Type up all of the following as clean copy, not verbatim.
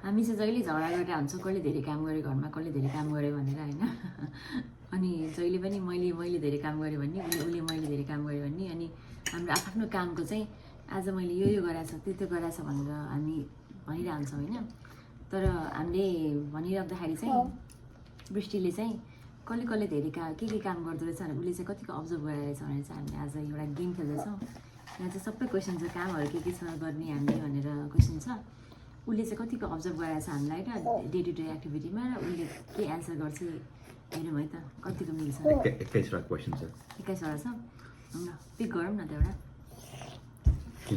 हामी चाहिँ जहिले झगडा गरेर हुन्छौँ, कसले धेरै काम गर्यो घरमा, कसले धेरै काम गर्यो भनेर होइन। अनि जहिले पनि मैले धेरै काम गरेँ भन्ने, उसले मैले धेरै काम गरेँ भन्ने, अनि हाम्रो आफ्नो कामको चाहिँ आज मैले यो गराएको छ त्यो गराएको छ भनेर हामी भनिरहन्छौँ होइन। तर हामीले भनिराख्दाखेरि चाहिँ वृष्टिले चाहिँ कसले धेरै के काम गर्दो रहेछ भनेर उसले चाहिँ कतिको अब्जर्भ गरिरहेछ भनेर चाहिँ हामीले आज एउटा गेम खेल्दैछौँ। यहाँ चाहिँ सबै क्वेसन छ, कामहरू के छ गर्ने हामीले भनेर क्वेसन छ। उसले चाहिँ कतिको अब्जर्भ गराएको छ हामीलाई र डे टु डे एक्टिभिटीमा, र उसले के एन्सर गर्छ हेरौँ है त कतिको मिल्छ। 21वटा क्वेसन छ। 21वटा छ, ल पिक गरौँ न त एउटा।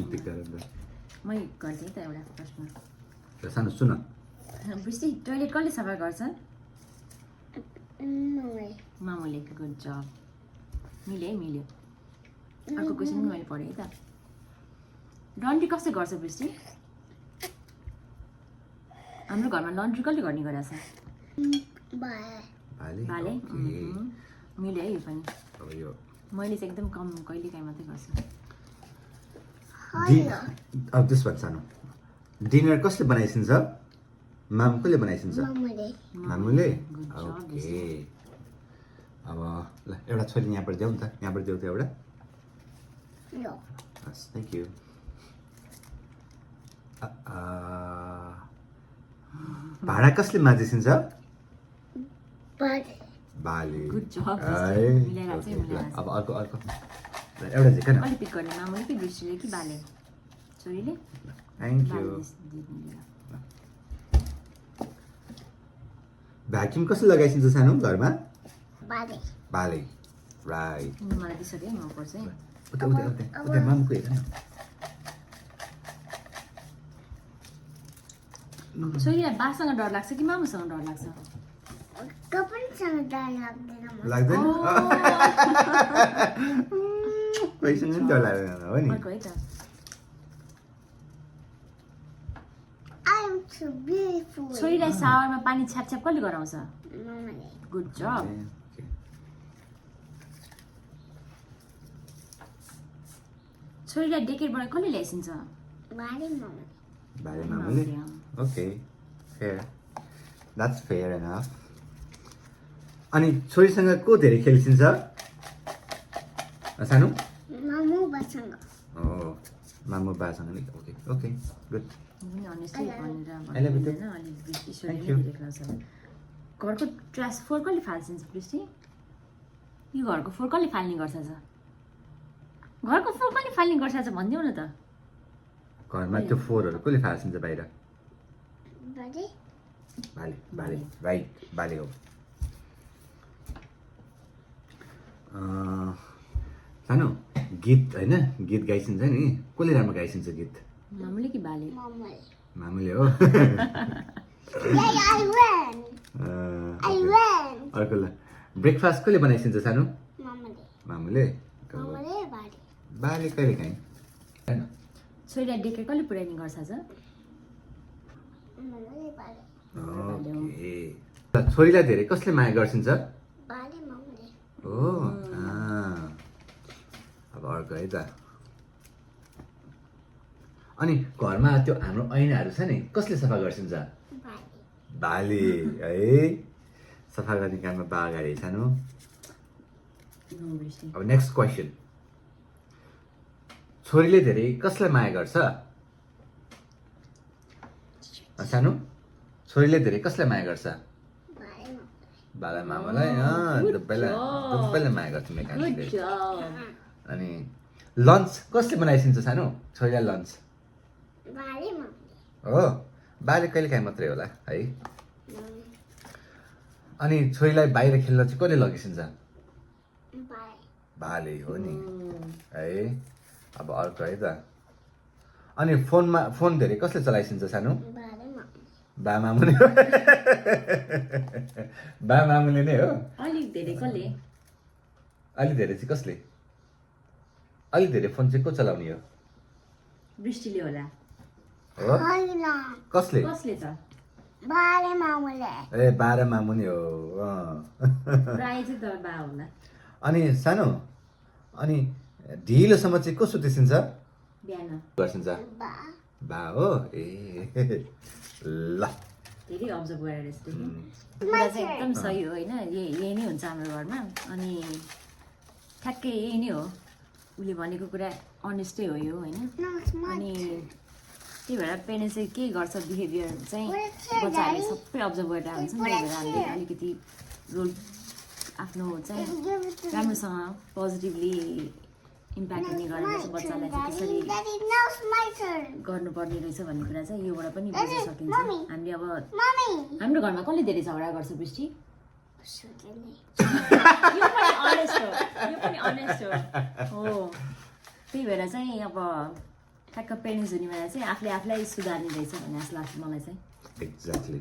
पिक गरौँ न। मै गर्छु है त एउटा प्रश्न। सानो सुन। वृष्टि टोइलेट कसले सफा गर्छ? मामुले। गुड जब। मिल्यो। अर्को क्वेसन पनि मैले पढेँ है त। लन्ड्री कसले गर्छ वृष्टि? हाम्रो घरमा लन्ड्री कसले गर्ने गरेछ? बाले। मिल्यो है यो पनि। मैले चाहिँ एकदम कम कहिलेकाहीँ मात्रै गर्छु। अब त्यसबाट सानो डिनर कसले बनाइसिन्छ? कसले बनाइसिन्छ? मामुले। ओके। अब ल एउटा छोरी यहाँबाट देऊ न त, यहाँबाट देऊ त एउटा। हस्, थ्याङ्क यू। भाडा कसले माझिसिन्छ? बाले। गुड जब। अब अर्को एउटा चाहिँ किन अलि पिक गर्ने? मामुले कि वृष्टिले कि बाले? छोरीले। Thank you. भ्याक्युम कसले लगाइसिन्छ सानो घरमा? बाले। राइट। मलाई त्यसरी है म पर्छ है। उता मामुको हेर न। छोरीलाई बासँग डर लाग्छ कि मामुसँग डर लाग्छ? लाग्दैन? कोहीसँग पनि डर लाग्दैन हो नि। अर्को है त। छोरीलाई सावरमा पानी छ्याप कसले गराउँछ? Good job. छोरीलाई डेकेटबाट कसले ल्याइसिन्छ? बाले मामुले। Okay, fair. That's fair enough. अनि छोरीसँग को धेरै खेलिसिन्छ सानो? मामु बासँग नि। Okay good. घरको ट्रास फोहोर कसले फाल्सिन्छ वृष्टि? यो घरको फोहोर कसले फाल्ने गर्छ? घरको फोहोर कसले फाल्ने गर्छ भनिदेऊ न त। घरमा त्यो फोहोरहरू कसले फाल्सिन्छ बाहिर? बाले। राइट, बाले हो। सानो गीत होइन, गीत गाइसिन्छ नि, कसले राम्रो गाइसिन्छ गीत? मामुले कि बाले? मामुले हो। अर्को ल, ब्रेकफास्ट कसले बनाइसिन्छ सानो? मामुले। बाले कहिले काहीँ। छोरीलाई डेकेट कसले पुर्याइने गर्छ? छोरीलाई धेरै कसले माया गर्छिन्छ? हो। अब अर्को है त। अनि घरमा त्यो हाम्रो ऐनाहरू छ नि, कसले सफा गर्छिन्छ? बाले है। सफा गर्ने काममा बा अगाडि सानो। अब नेक्स्ट क्वेसन। छोरीले धेरै कसलाई माया गर्छ? सानो छोरीले धेरै कसलाई माया गर्छ? बाला मामालाई। दुबैलाई माया गर्छ मेकानिकले। अनि लन्च कसले बनाइसिन्छ सानो? छोरीलाई लन्च हो। बाले कहिले काहीँ मात्रै होला है। अनि छोरीलाई बाहिर खेल्न चाहिँ कसले लगिसिन्छ? बाले हो नि है। अब अर्को है त। अनि फोन धेरै कसले चलाइसिन्छ सानो? बा मामुले। बा मामुले नै हो। अलिक धेरै कसले? अलिक धेरै चाहिँ कसले? अलिक धेरै फोन चाहिँ को चलाउने हो? वृष्टिले होला। हो? कसले? त? बाले मामु नै हो। प्राय चाहिँ त बा होला। अनि सानो अनि ढिलोसम्म चाहिँ को सुतिसिन्छ? बिहान गर्छिन्छ? बा हो। ए ल धेरै अब्जर्भ गरेर यस्तो कुरा चाहिँ एकदम सही हो होइन यही नै हुन्छ हाम्रो घरमा अनि ठ्याक्कै यही नै हो उसले भनेको कुरा अनेस्टै हो यो होइन अनि त्यही भएर पेरेन्ट्स चाहिँ के गर्छ बिहेभियर चाहिँ बच्चाहरूले सबै अब्जर्भ गरेर हुन्छ नि त्यही भएर हामीले अलिकति रोल आफ्नो चाहिँ राम्रोसँग पोजिटिभली इम्प्याक्ट हुने गरेर चाहिँ बच्चालाई चाहिँ कसरी गर्नुपर्ने रहेछ भन्ने कुरा चाहिँ योबाट पनि बुझ्न सकिन्छ हामीले अब हाम्रो घरमा कसले धेरै झगडा गर्छ बृष्टि यो पनि अनेस्ट हो त्यही भएर चाहिँ अब ठ्याक्क पेरेन्ट्स हुने बेला चाहिँ आफूले आफूलाई सुधार्ने रहेछ भन्ने जस्तो लाग्छ मलाई चाहिँ एक्ज्याक्टली